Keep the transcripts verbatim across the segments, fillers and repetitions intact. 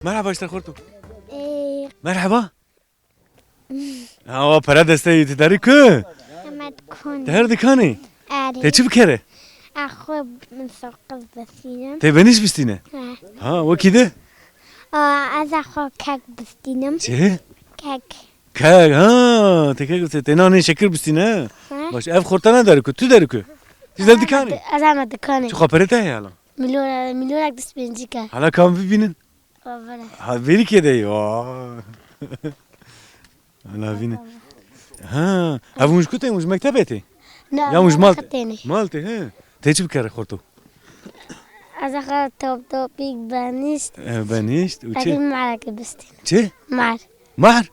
Merhaba, ji te xorto. Ee, Merhaba. Awa pere desteyî, tu derî ku? Heme dikanê. Te her dikanê? Erê. Te çi bikere? Ez xwe saqiz bistînim. Te benîş bistîne? He. Ha, wekî de? Aa, ez ê xwe kek bistînim. Çi? Kek. Kek, ha, te kek bistîne. Te nanê şekir bistîne, he? He. Baş, ev xortana derî ku, tu derî ku? Ji dev dikanê? Ez heme dikanê. Çi xwe pere te heye hala? Milyon, milyonek dest pêncî ke. Hala kam bibînin? Bavara. Ha, verî kê de ye. Aa. Hala vîne. Ha, ev hûn ji ku tên? Hûn ji mektebê tê? Ne, ya hûn ji mal tê? Mal tê, he. Te çi bikere xorto? Ez axa top topîk benîşt. E, benîşt û çi? Pekî mareke bistîn. Çi? Mar. Mar?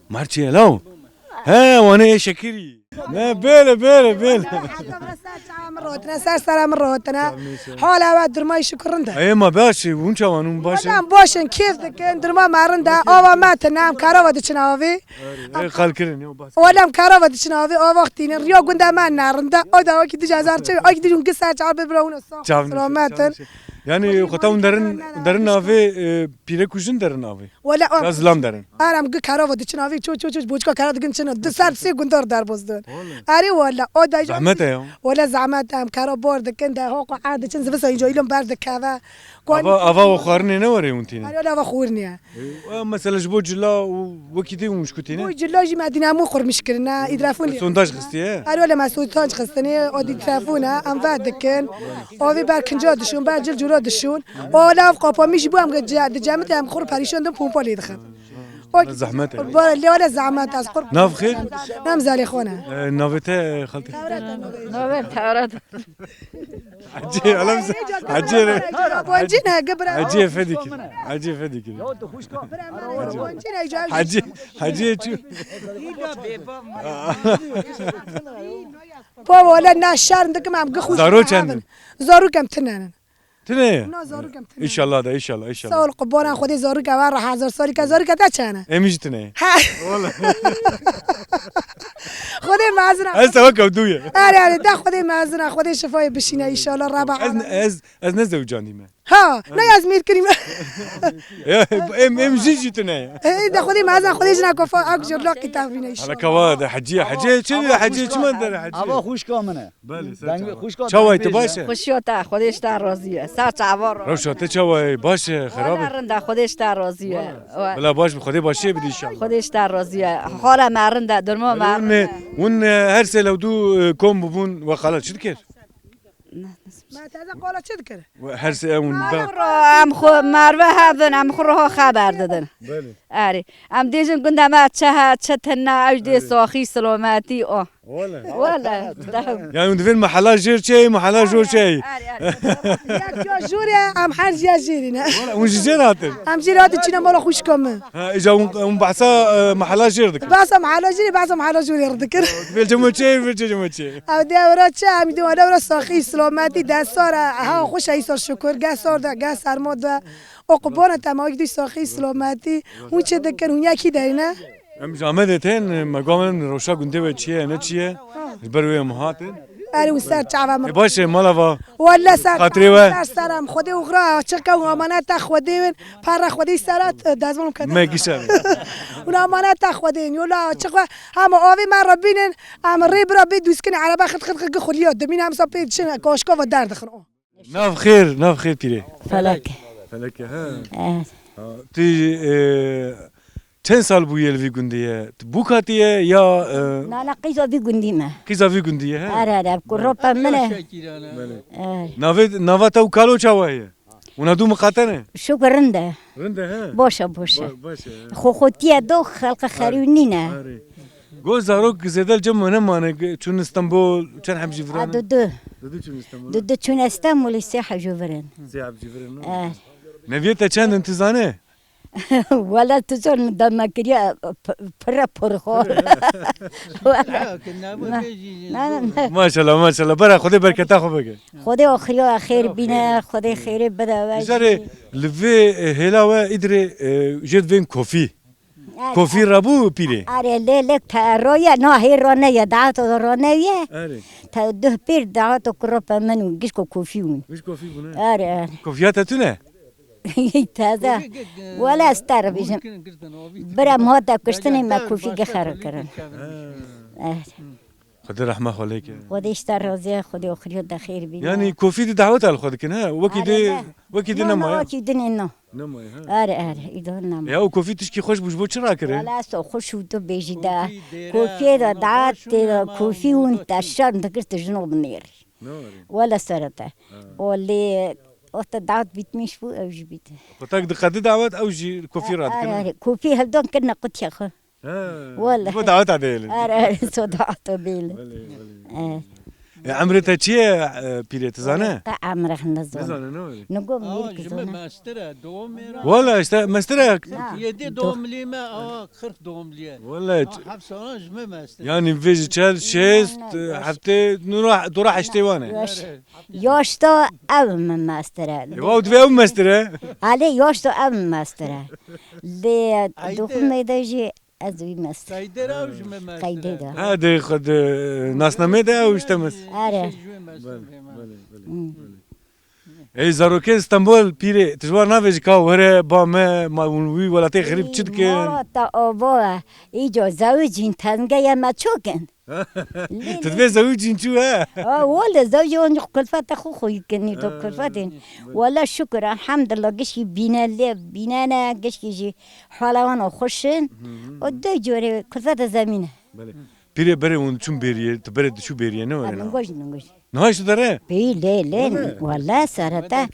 Mar çi ye law? He, wane ye şekirî. Ne, bêle, bêle, bêle. Heta vira ser çawa min rotine, ser sera min rotine. Hala we durmayî şikir rind e. Ê, ma baş e, hûn çawan hûn baş e? Wela em baş in, kêf dikin, durma me rind e, ava me tine, em karava diçin avê. Ê, qal kirin, yo, bas. Wela em karava diçin avê, ava xtînin, riya gunda me ne rind e, o da wekî dij hezar çev, wekî dij hûn gi ser çawa bibira hûn sax selamet in. Yanî xwe ta hûn derin, derin avê, e, pîrek û jin derin avê. Wela, ya zilam derin. Erê em gi karava diçin avê, ço, ço, ço, boçka kara dikin çin, di ser sê gundar derbas din. Wala. Erê wala, o da. Zehmet e ya. Wala zehmet e, em kara bor dikin, de ho qo er diçin, zivisa înca îlom ber dikeve. Ava, ava o xwarinê ne were hûn tînin? Erê wala ava xwarinê ye. E, mesela ji bo cila û wekî dî hûn ji ku tînin? Bo cila jî me dînamû qurmiş kirine, îdrafûn lê. Sondaj xistiye? Erê wala me sondaj xistine, o dî telefon e, em ve dikin. Avê ber kinca dişûn, ber cil cûra dişûn. O lav qapamî jî bû em ge-, ce-, di cemidê em xwe perîşan din pompa lê dixin. O zehmet e. Ba, lê wele zehmet ez qur-. Nav xêr? Nam Zelê xwe ne. E, navê te, e, xaltê? Navê Tewret. Hacî, alam se-, Hacî re. Boncî ne, ge bira. Hacî Efendî kir. Hacî Efendî kir. Boncî ne, Hacî, Hacî çi? Pa wele na şerm dikim em ge xwe. Zaro çend in? Zarok em tine ne. Tine ye? Na zarok em tine. Înşallah de, înşallah, înşallah. Sağ ol, qurbanan Xwedê zarok e, var hazar sarî ke zarok e te çene. Em jî tine ye. Ha. Wala. Xwedê mezin e. Ez te wek ew dû ye. Erê, erê, de Xwedê mezin e, Xwedê şifayê bişîne înşallah, Reba. Ez, ez, ez ne zewcandî me. Ha, ne ez mêr kirî me. Ya, em, em jî jî tine ye. Ê, de Xwedê mezin e, Xwedê jina kofa ak jor laqî tavîne înşallah. Hala kava de Hacî, Hacî çi, Hacî çi me der Hacî? Ava xwişka min e. Belê, ser çava. Dengê xwişka Çaway tu baş e? Xwişiya te, Xwedê ji te razî ye. Ser çava razî. Rewşa te çaway, baş e, xerab e? Wala rind e, Xwedê ji te razî ye. Wala. Bila baş bi Xwedê başiyê bidî înşallah. Xwedê ji te razî ye. Xala me rind e, durma me rind e. Hûn, e, hûn, e, her sê lewdû, e, kom bûbûn we xala çi dikir? Ne, ne. Me teze qala çi dikir? We her sê ew hûn be. Em xwe merve hevin, em xwe roha xeber didin. Belê. Erê. Em dêjin gunda me çi he, çi tune, ew dê Erê. Saxî, silometî, o. Wele. Wele. Yani hûn divên mehela jêr çi ye, mehela jor çi ye? Erê, erê. Yek ya jor e, em her ya jêrî ne. Wele, hûn ji jêr hatin? Em jêr hatin çîne mala xwişka min. Ha, îca hûn, hûn behsa, e, mehela jêr dikin. Behsa mehela jêrî, behsa mehela jêrî dikin. Divê cemo çi ye, divê cemo çi ye? Ew dê ewra çi, em dê wele ewra saxî, silometî, de sar e, ha, xweş e, îsal şukur, geh sar de, geh serma de. O qubana te ma wek dî saxî, silometî, hûn çi dikin, hûn yekî derî ne? Em ji Amedê tên, me guha min rewşa gundê we çi ye, ne çi ye? Ji ber wê em hatin. Erê hûn ser çava min. E, baş e, mala va. Welle ser Xatirê we. Ser seram. Xwedê û xira açiq ke û amaneta Xwedê win. Para Xwedê sera, e, dezvan kete. Me gişa. Hûn amaneta Xwedê win. Yola açiq we. Hema avê me re bînin. Em rê bira bê dûskin araba xit xit xit xulya. Dimîn hem sa pê çin koşka ve derdixin. Nav xêr, nav xêr pîrê. Felek. Felek e, he. Evet. Ha, tu, e, çend sal bûye li vî gundî ye? Tu bûk hatiye ya, e, Na, na, qîza vî gundî me. Qîza vî gundî ye, he? Erê, erê, ku ropa min e. Belê. Evet. Navê, nava te û kalo çawa ye? Hûn dû miqate ne? Şukur rind e. Rind e, he? Boş e, boş e. Ba-, baş e, he. Xo-, xotiye do, xelqe xerî nîne. Erê. Go zarok zêde li cem we nemane, ge-, çûn Stenbol, çend heb jî viran? Ha, du du. Du du çûn Stenbol. Du du çûn Stenbolê, sê heb jî virin. Sê heb jî virin, no? Eh. Neviyê te çend in, tu zanî? Wele tu zor min dema kiriye, p-, pire pir xo. Wele. Na, na, na. Maşallah, maşallah. Bera Xwedê berketa xwe bike. Xwedê axiriya xêr bîne, Xwedê xêrê bide we. Îcarê li vê, e, hêla we îdirê, e, jê divên kofî. Kofî rabû pîrê? Are lê lê teroye na hê rone ye, dato rone ye. Are. Te duh pîr dato kurope min û gişko kofî ûn. Giş kofî bûne? Are, are. Kofiya te tune? Taze. Wala ez te re bêjim. Bira me hate kuştinê me kofî gixer kirin. Eh. Xwedê rehma xwe lê ke. Xwedê ji te razî ye, Xwedê oxiriyo te xêr bîne. Yanî kofî di daweta li xwe dikin, he? Wekî Are, dê, ne. Wekî dê Ne, ne, nemaye. Wekî dinê no. Nemaye, he. Are, are, îdo nemaye. Ya û kofî tişkî xweş bû, ji bo çi rakirin? Wala so xweş û tu bêjî de. Kofî de daet tê de, kofî hûn te şerm dikir tu jino binêrî. Wala sere te. O lê, o te daet bitmiş bû, ew jî bît. Xwe tak diqedi dawet, ew jî kofî radikin, he? Are, are, kofî hevdon kirine qutiya xwe. He, Wele. Bu daweta değil. Are, are, so daweta değil. Wele, wele. Evet. E, emrê te çi ye, e, pîrê, tu zane? Te emrê ne zane. Ne zane, ne öyle? Ne gom Aa, yeri ki jime zane. Mestere, doğum yeri. Wala işte mestere. Ha, Yedi dur. Doğumluyum, aa, kırk doğumluyum. Wala. Aa, hep sonra jime mestere. Yani vêji çel, şêst, e, hefte, nura, dora heştê wane. Yaş. Yaş da ev mi mestere. E, wow, divê ev mestere. Ali yaş da ev mi mestere. Lê Ayde. Dokun meyde jî Ez wî mest. Qeydê re ew ji me mest Qeydê re. De. Ha, de xwe di nasnamê de ew işte mest. Are. Şey ji me mest Belê, pê me. Belê, belê, Hmm. Belê. Ey zarokê Stenbol pîrê, tu ji wan navêjî ka were ba me, ma hûn wî welatê xerîb çi dikin? Ma ta ava, îco zewicîn tengeye me çokin. Tu divê zewicîn çû he? Aa, wele zewicî on kulfeta xwe xwe yikini to kulfetin. Wele şükür, elhamdülillah, gişkî bîne lê bînene, gişkî jî hala wan xweş in. O de corê kulfeta zemîne. Belê. Pîrê berê hûn çûn bêriyê, tu berê diçû bêriyê ne were na? Ningoj, ningoj. Niha işte dere? Pî lê lê, wele serete.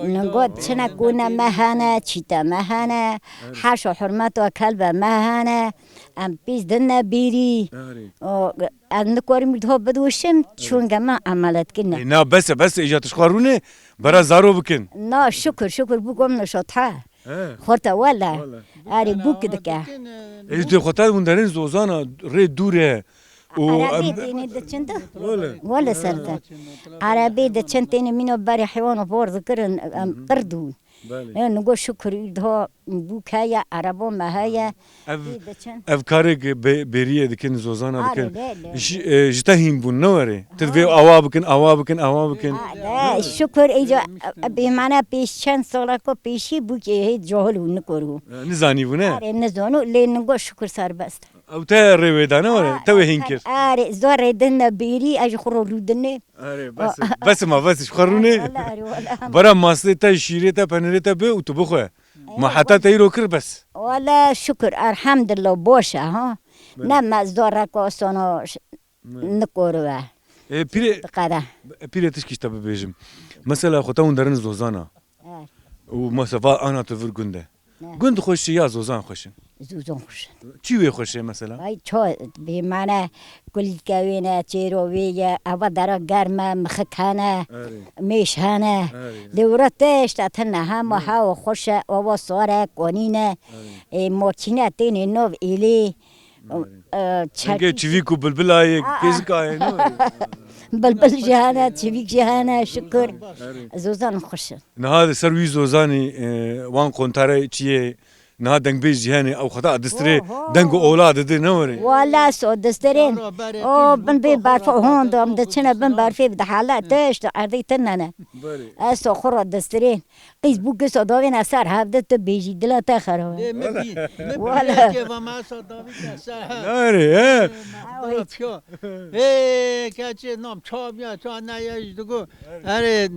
Ningo çine kûne me hene, çîte me hene, haş û hurmet û kelbe me hene. Em pîs din ne bîrî. Erê. O, ez nikorim ho bidwişim, çûnge me emalet kine. E, na bes e, bes e, îca tu ji xwe rûne, bera zaro bikin. Na, şükür, şükür, bu gom nişot ha. He. Xorta wala. Wala. Erê, bu ki dike. E, tu xwe ta hûn derin zozana, rê dûr e. O, Erebê em, têne diçin de. Wala. Wala serte. Erebê diçin têne mîno berê heywan xor dikirin, em, qir dûn. Belê. E, ningo şükür, îdho bûk heye, erebo me heye. Ev, Ê, diçin. Ev karê ki be-, bêriyê dikin, zozana Are, dikin. Lê, lê, Ji, lê. E, ji te hîn bûn, ne were? Tu Ha. Divê awa bikin, awa bikin, awa bikin. Ha, de, şükür, îca, e, bêmane pêş çend salako pêşî bû ki hê cahil û nikor bû. E, nizanî bû, ne? Are, nizano, lê ningo şükür serbest. Ew te rê wê da, ne were? Ha, Te wê hîn kir. Are, zor rê din ne bêrî, ez ji xwe ro rûdinê. Erê, bes, bes ma, bes, ji xwe rûnê. Wala, erê, wala. Bara mastê te, şîrê te, penirê te bi û tu bixwe. Ma heta te îro kir bes. Wala şükür, elhamdülillah, boş e, ha. Belê. Ne me zor reko sono ş-, Belê. Nikor we. E, pîrê, Diqede. Pîrê tişkî ji te bibêjim. Mesela xwe te hûn derin zozana. Evet. Û mesela va ana tu vir gund e. Ne. Gund xweş e ya zozan xweş in? Zozan xweş in. Çi wê xweş e mesela? Vay ço bêmane kulîlke wê ne, çêro wê ye, eva dera germ e, mixik hene, Erê. Mêş hene. Erê. Lê wira te işte tine hema Erê. Hewa xweş e, ava sar e, konîn e. Erê. E, makîne tênê nov êlê. Erê. E, çek- Enge çivîk û bilbila ye, Aa. Kêzika ye, ne? Bilbil jî hene, çivîk jî hene, şükür. Erê. Zozan xweş in. Niha li ser wî zozanî, e, wan kontare çi ye, niha dengbêj jî hene, ew xwe ta distirê, Oho. Deng û ola dide, ne were? Wala so distirên. O bin bê berfê hon dom, diçine bin berfê bi de hala tişt erdê tinene. Belê. Ez so xwe re distirên. Qîz bû kisa davêne ser hevde tu bêjî, dila te xerab e. Lê min bî, min Wala. Bî yekê va me esa davî te ser hev. Nare, he? Ê, keçê nam ça biya, ça neye ji digo. Erê,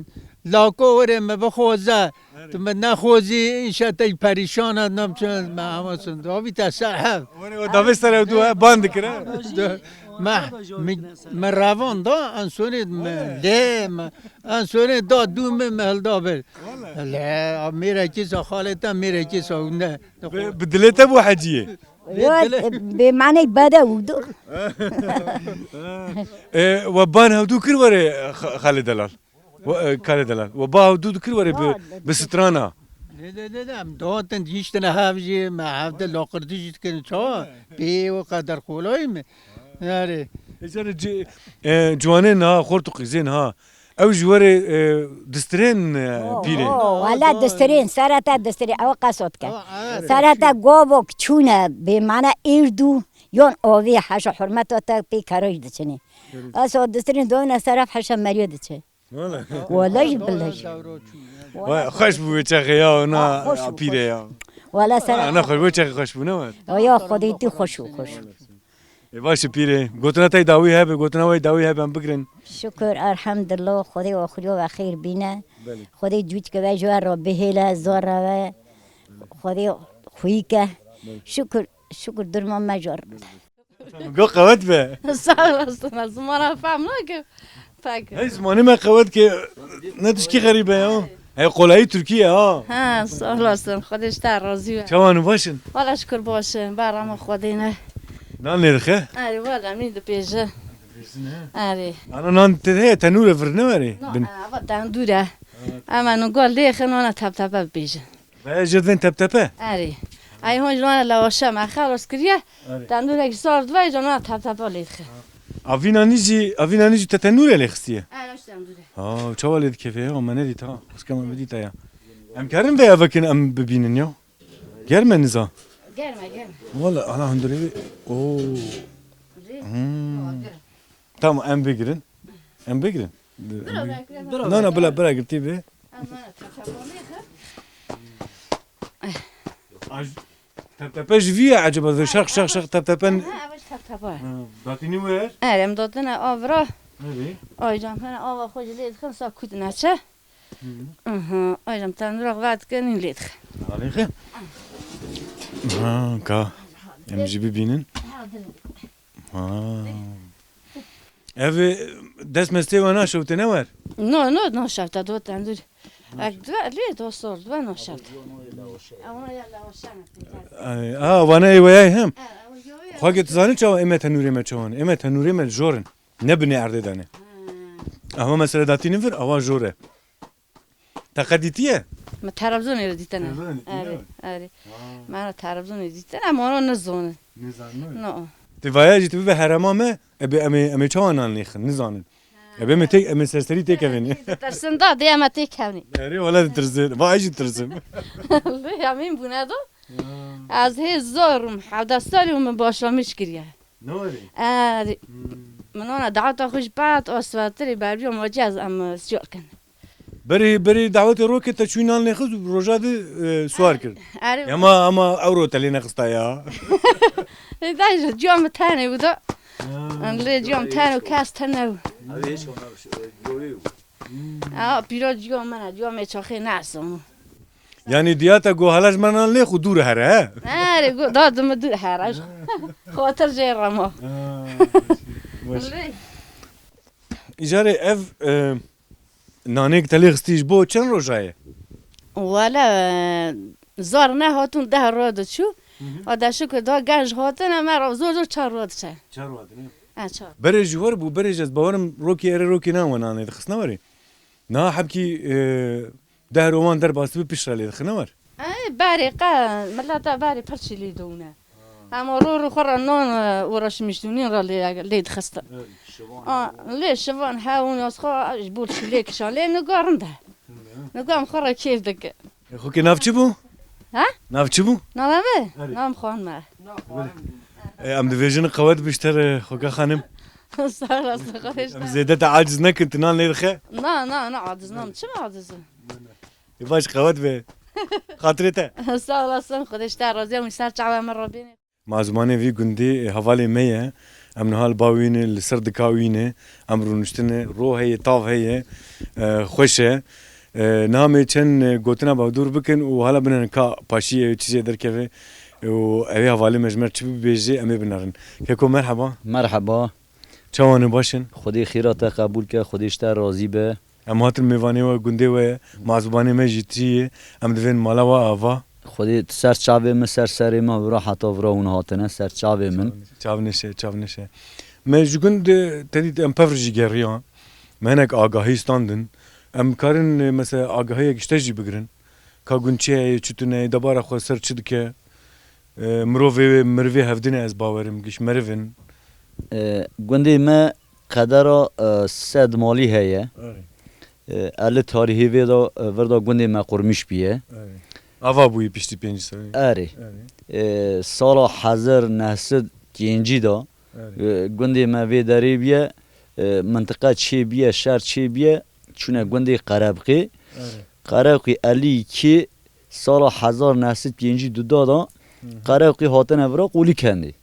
lako were me bixoze. Tu me nexozî, îşe te perîşan e, nam çi me hema sun. Davî te ser hev. Were o davê ser ew du, he, ban dikir, he? Me, me, me revan da, en sonê me, lê me, en sonê da dû me, me hilda ber. Wala. Lê, a mêrekî sa xalê te, mêrekî sa ne. Bi, bi dilê te bû heciyê. Yo, bê maney bede û du. E, we ban hevdû kir were, e, Xa-, Xalê Delal. We, e, Kalê Delal. We ba hevdû dikir were bi, bi strana. Lê, lê, lê, lê, em datin dihiştine hev jî, me hevde laqirtî jî dikirin çawa? Pê o qeder kolay mı? Erê. Êcar ci-, e, ciwanên niha, xort û qîzên niha, ew ji we re, e, distirên, e, pîrê? Oo, wala distirên, sere te distirên, ew qesot ke. Sere te govok çûne, bê mane êrdû, yon ovê heşa hurmeto te pê keroj diçinê. Aso distirên doyne seref heşa meriyo diçe. Wala. Wala jî bilej. Vay, xweş bû wê çaxê ya, na Ha, xweş bû, pîrê xweş. ya. Wala ser Ha, ne xweş, wê çaxê xweş bû, ne wet? Ya, ya, Xwedê tu xweş û xweş. Ê, baş e pîrê. Gotina te dawî hebe, gotina we dawî hebe, em bigirin. Şükür, elhamdülillah, Xwedê axiriyo ve xeyr bîne. Belê. Xwedê cût ke ve ji we re bihêle, zor re ve. Xwedê xwî ke. Belê. Şükür, şükür durma me jor. Go qewet be. Sağ olasın. Zimana fam nake. Peki. Hey, zimanê me qewet ke ne tişkî xerîbe ya. Hey, qolayî Tirkiye ha. Ha, sağ olasın. Xwedê ji te razî be. Çawan baş in? Valla şükür baş in. Berama Xwedê ne. Nan lê dixe? Erê, valla min dipêje. Erê. Ana nan te heye tenûre vir ne werê? No, Bin. Ava tendûre. Ama nu gol lê xe nana tap tapa bipêje. Ve jê divên teptepe? Erê. Ay hon ji wana lawaşa me xelas kiriye. Erê. Tendûrek sar dibe, ji wana teptepe lê dixe. A vîna nî jî, a vîna nî jî te tenûrê lê xistiye? Erê, ji tendûrê. Ha, çawa lê dikeve ya? Me nedît ha. Xwişka me bidî te ya. Em karin vê evekin em bibînin ya? Germe niza? Germe, germe. Wala, ana hundirê vê. Oo. Rê. Hmm. Germe. Tamam, em bigirin. Em bigirin. Bira, bira, bira. Na, na, bila, bila girtî bê. Ama teptepe lê xe. Aj, teptepe ji vî ye, eceba, şax, şax, şax, teptepe. Ha, ev teptepe. Ha, datînî wer? Erê, em datine av ra. Erê. Ay can, hene ava xwe ji lê dixin, sa kut neçe. Hı hı. Aha, ay can, tendura xwe dikin, lê dixin. Alê xe. Ha, ka. Em jî bibînin. Ha. Ev, e, dest mestê we naşewte ne wer? No, no, naşewte do tendûr. Ek dve, lê do sor, dve naşewte. Ewana ya lawşana. Ay, a, vana ê weyay hem. Ha, ew yo ya. Xwake tu zanî çawa ême tenûrê me çawan? Ême tenûrê me jor in. Ne binê erdê de ne. Ha. Ama mesela datînin vir, awa jor e. Te qet dîtiye? Me televîzyonê re dîtine. Televîzyonê dîtine? Erê, erê. Ha. Me re televîzyonê dîtine, em wana nizanin. Nizanin? No. Ti vaya jî tu bibe herema me, ebe em ê, em ê çawa nan lêxin, nizanin. Ha. Ebe me tê, em ê serserî têkevin. Erê, ditirsin da, dê em ê têkevin. Erê, wala ditirsin. Va ez jî ditirsim. Lê ya min bûne do. Ya. Ez hê zor im, hevdeh salî û min başlamiş kiriye. Ne werê? Erê. Hmm. Min wana daweta xwe ji pat asfaltirê berbiya macî ez em, e, siyar kin. Berê, berê dawetê rokê te çûyî nan lêxist û roja di, e, siwar kir. Erê. Ema, ema ewro te lê nexista ya. Lê dayê ji ciya min tenê bû da. Ha, lê ciya min tenê û kes tene bû. Ew hiç olmamış, e, yoyê bû. Hmm. Aa, pîra ciya min e, ciya me çaxê nesom. Yanî diya te got, hala ji me nan lêx û dûr here, he? Erê, got, da di min dûr here. Xatir jê re ma. Ha, baş. Lê. Îcarê ev, e, nanêk te lê xistî ji bo çend roja ye? Wele, e, zar nehatûn deh roj diçû. Hı hı. A de şikir da genc hatine me re zor zor çar roj diçe. Çar roj diçe. Ha, çar. Berê jî wer bû, berê jî ez bawerim rokî erê rokî nan we nanê dixistine werê. Niha hebkî, e, deh rojan derbas dibe piştre lê dixine wer. Ey, berê qe, mileta berê pir çî lê dûne. Em ro ro xwe re nan, e, uğraşmış dûnîn re lê, lê dixistin. Evet, şivan. A, lê şivan hewûn yaz xwe ji bo çî lê kişan. Lê niga rind e. Hı. Niga em xwe re kêf dike. E, xwe ke nav çi bû? Ha? Nav çi bû? Nava me? Erê. Nam xwan me. E, em divêjin qewet bişter, e, xwe ke xanim. Sağ olasın, Xwedê ji te. Em zêde te aciz nekin, tu nan lê dixe? Na, na, na, aciz nam. Çima aciz im? Ê baş qewet be. Xatirê te. Sağ olasın, Xwedê ji te razî, em ser çavê me rabîne. Ma zimanê vî gundî, e, hevalê me ye. Em niha li ba wî ne, li ser dika wî ne. Em rûniştine, ro heye, tav heye. E, xweş e. E, niha em ê çend, e, gotina bavdûr bikin û hala binerin ka paşî ew çi jê derkeve. E, û ew ê hevalê me ji me re çi bibêje, em ê binerin. Keko merheba. Merheba. Çawan e, baş in? Xwedê xêra te qebûl ke, Xwedê ji te razî be. Em hatin mêvanê we, gundê we ye, ma zimanê me jî tirkî ye, em divên mala we ava. Xwedê tu ser çavê min, ser serê min, vira heta vira hûn hatine, ser çavê min. Çav neşe, çav neşe. Me ji gund, e, te dît em pevr jî geriyan. Me hinek agahî standin. Em karin, e, mesela agahiyek ji te jî bigirin. Ka gund çi heye, çi tune ye, debara xwe ser çi dike. E, mirovê, mirovê hevdin e, ez bawerim, giş meriv in. E, gundê me qedera, e, sed malî heye. Erê. E, eli tarîhê vê de, e, vir de gundê me qurmîş bûye. Erê. Ava bûyî piştî pêncî serî. Erê. Erê. E, sala hezar neh sed pêncî de, Erê. e, gundê me vê derê bûye, e, mintiqa çêbûye, şer çêbûye, çûne gundê Qerebqê. Erê. Qereqî elî iki sala hezar neh sed pêncî du da da Qereqî hatine vira Qolikendê.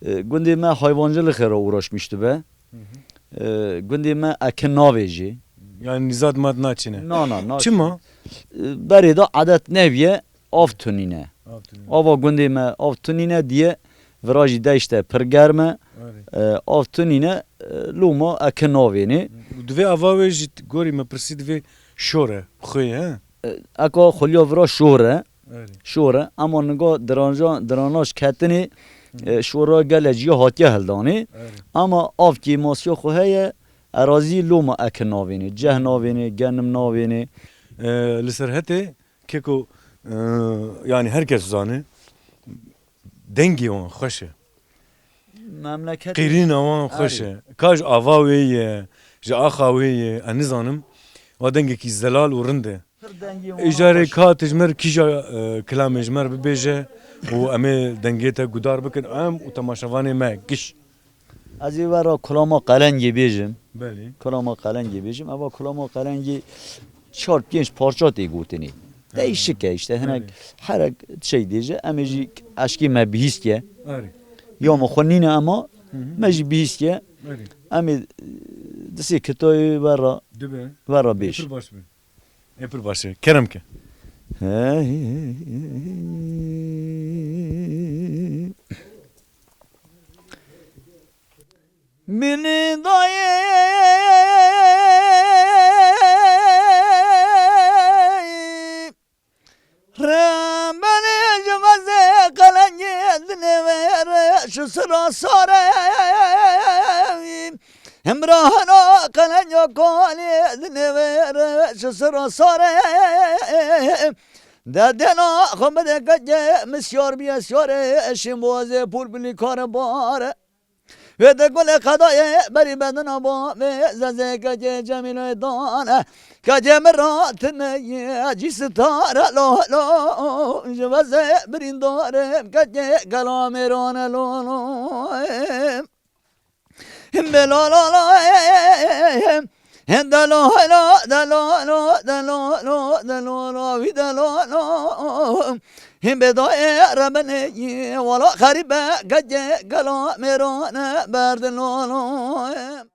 E, gundê me hayvancılıkê re uğraşmıştı be. E, gundê me eke navê jî. Yani nizad mad naçine. Na, na, na. Çima? E, berê de adet neviye av tunîne. Av tunîne. Ava gundê me av tunîne diye virajî de işte pir germe. Öyle. E, av tunîne, e, loma eke navêne. Divê ava wê jî gorî me pirsî divê şore, xwê, he? E, eka xulya vira şore. Erê. Şore, ama niga diranja, diranaj ketinê, Hı. e, şora gele ciya hatiye hildanê. Erê. Ama av kêmasiya xwe heye, erazî loma eke navêne, ceh navêne, genim navêne. E, li Serhetê keko, e, yani herkes zane, dengê wan xweş e. Memleket Qîrîna wan xweş Erê. e. Ka ji ava wê ye, ji axa wê ye, ez nizanim. Wa dengekî zelal û rind e. Pir dengê wan Îcarê xweş. ka tu ji me re kîja, e, kilamê ji me re bibêje û em ê dengê te guhdar bikin, em û temaşevanê me giş. Ez ê we re kulama qelengê bêjim. Belê. Kulama qelengê bêjim. Eva kulama qelengê çar pênc parça tê gotinê. Değişik e işte. Hinek Belê. herek şey dêje. Em ê jî eşkê me bihîstiye. Erê. Ya me xwe nîne ema Hı hı. me jî bihîstiye. Erê. Em ê, e, disê kitayê we re, Dibe. we re bêj. Pir baş be. Ê pir baş e. Kerem ke. Bini dayê Rebenê ji vazê qelengê dinê vêre şu sira sare. Hemrahana qelenya kalê dinê vêre şu sira sare. Dedena xwe bide keke misyar biye syare. Eşim boğazê pul bilî kare bare. Wê de gulê qedayê berî bedina bavê zezê kekê Cemîlê dane. Kekê min ratine ye cî sitare lo lo. Ji vazê birîndarê kekê gela mêrane lo lo. Him be la la la, hem de la la, de la la, de la la, de la la, wî de la la. Him be da e rebene, wala xerîbe, gece gela mêrane berde la la.